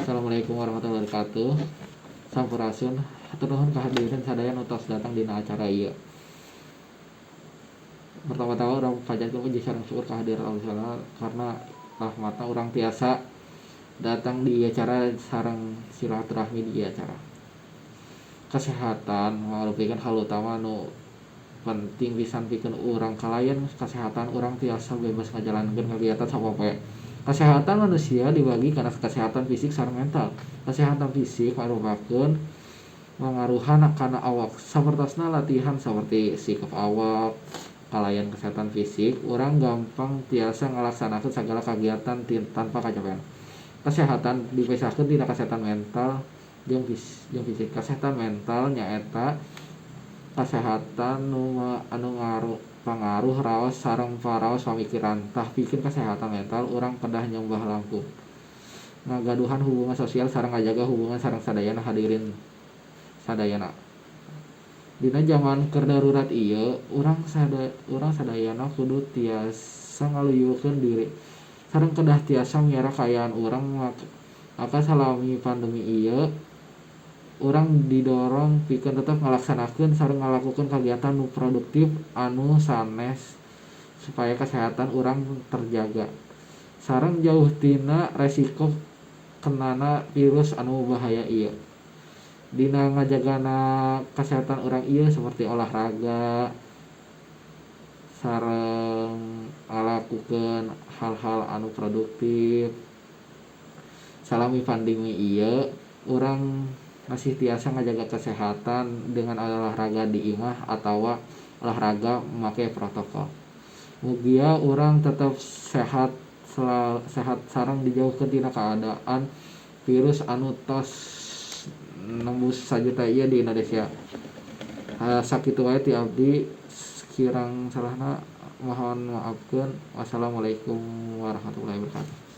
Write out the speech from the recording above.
Assalamualaikum warahmatullahi wabarakatuh. Sampurasun. Hatur nuhun kahadirin sadaya nu tos datang dina acara ieu. Pertama-tama urang panjatkeun puji sareng syukur kehadirat Allah Subhanahu karena rahmatna urang tiasa datang di acara sareng silaturahmi di acara. Kesehatan merupakan hal utama nu penting pisan pikeun urang. Kalayan kesehatan, urang tiasa bebas ngajalankeun kegiatan sapopoe. Kesehatan manusia dibagi kana kesehatan fisik sareng mental. Kesehatan fisik merupakan mangaruhan kana awak, sapertosna latihan seperti sikap awak. Kalayan kesehatan fisik, urang gampang tiasa ngalaksanakeun sagala kagiatan tanpa kacapean. Kesehatan dipisahkeun tina kesehatan mental jeung fisik. Kesehatan mental nyaeta kesehatan nu anu ngaruh pangaruh raos sareng paraos pamikiran. Tah, pikeun kesehatan mental, urang kedah nyembah langkung, ngagaduhan hubungan sosial sareng ngajaga hubungan sareng sadayana hadirin sadayana. Dina zaman keur darurat ieu, urang sadayana kudu tiasa ngaluyukeun diri sareng kedah tiasa miara kaayaan urang. Maka salami pandemi ieu, urang didorong pikeun tetep ngalaksanakeun sareng ngalakukeun kagiatan nu produktif anu sanes supaya kesehatan urang terjaga sareng jauh tina resiko kenana virus anu bahaya ieu. Dina ngajagana kesehatan urang ieu seperti olahraga sareng ngalakukeun hal-hal anu produktif. Salami pandemi ieu, urang masih tiasa ngajaga kesehatan dengan olahraga di imah atawa olahraga make protokol. Mugia urang tetep sehat sehat sareng dijauhkeun tina keadaan virus anu tos nembus sajuta ieu di Indonesia. Sakitu wae ti abdi, kirang salahna mohon maafkeun. Wassalamualaikum warahmatullahi wabarakatuh.